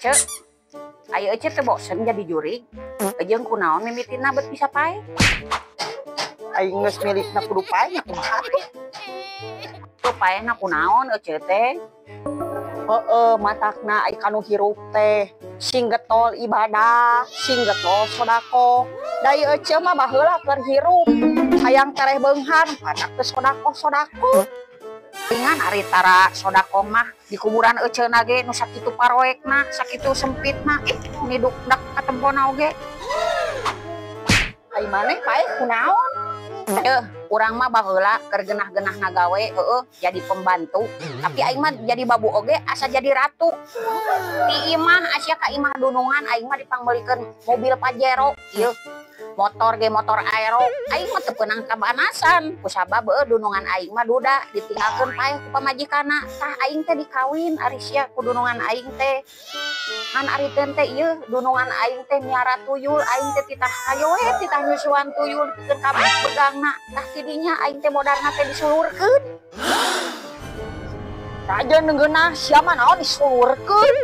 Cek, ayo Ece teh bosen jadi jurig. Jeung kunaon mimitina bet bisa paeh? Aing geus milikna kudu paeh nya, kumaha atuh? Tuh paehna kunaon Ece teh? Heeh, matakna ai kanu hirup teh sing getol ibadah, sing getol sodakoh. Da ieu Ece mah baheula keur hirup hayang tereh beunghar, panak teu sodakoh-sodakoh. Ingan ari tara sodakoh mah di kuburan Ece na ge nu sakitu paroekna, sakitu sempitna, ih nidukdak katempona oge. Ai maneh paeh kunaon? Eh, urang mah baheula keur genah-genahna gawe, heueuh, jadi pembantu. Tapi aing mah jadi babu oge asa jadi ratu. Ti imah asa ka imah dunungan aing mah dipangmeulikeun mobil Pajero, ieu. Motor ge motor Aero. Aing mah teu peunang kabanasan. Kusabab heueuh dunungan aing mah duda ditinggalkeun paeh ku pamajikanna. Tah aing teh dikawin ari sia ku dunungan aing teh. Ngan ari teh ieu dunungan aing teh miara tuyul, aing teh titah hayo we titah nyusuan tuyul pikeun ka begangna. Tah tidinya aing teh modarna teh disulurkeun. Raja neungeunah sia mah naon disulurkeun?